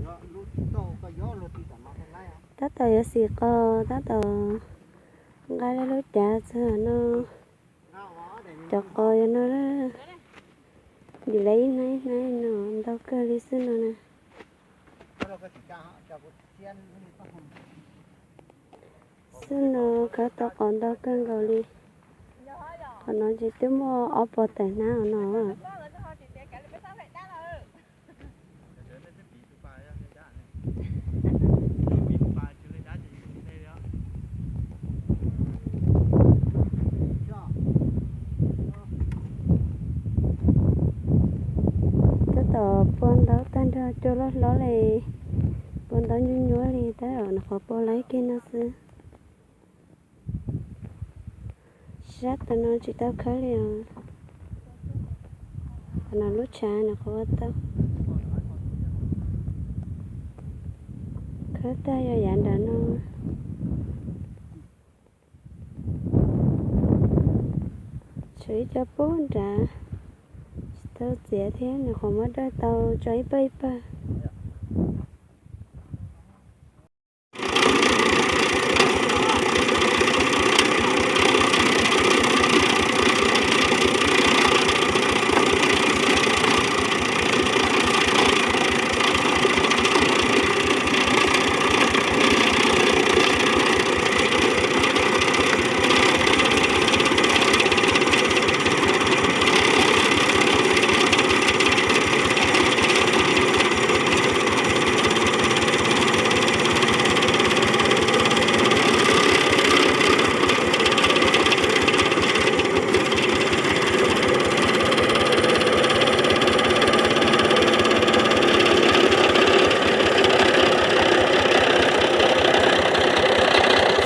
Tab tom yuav xim qos, tab tom nqa lub cav txog no. Cov qos yog no, dim lawv ib hnab ib hnab no ntau kawg li xwb no na. Xwb no khawb tau qos ntau kawg nkaus li. Qhov no ces twb muaj ob puas tawm hnab no. Tab tom pua ntaub tag nrho, cua loj hlob li, pua ntaub nyuaj nyuaj li, tab tom nyuam qhuav pua laib kiag no xwb. Sab tom no tsis tau khawb li os. Qhov no lub tshav nyuam qhuav ua tau. Khawb tag yog yav nram no. Tshuav ib co pub nrad, tsis tau txiav thiab, nyuam qhuav muab dawj tau tso ib pawg ib pawg.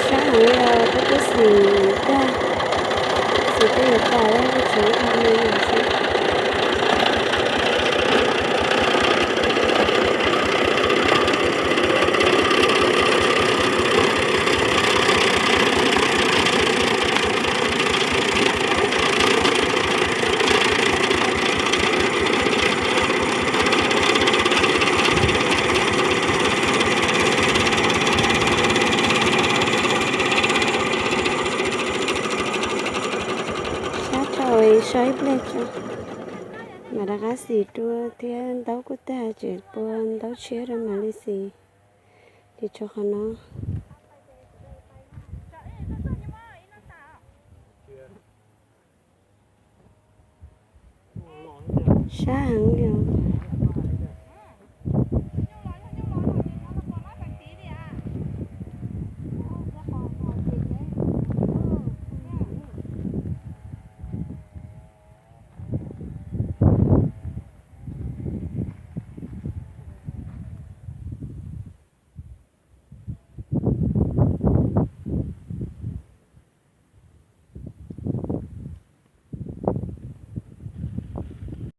Sab heev li os, twb twb xim tag, xim twb yuav tas lawm, tshuav ib qho me ntsis xwb. Sab tso, so ib pliag tso. Mam rov qab xim dua thiab, ntaub kuj tag, tseem pua ntaub tshiab rau mam li xim. Ces tshuav qhov no. Sab heev li os.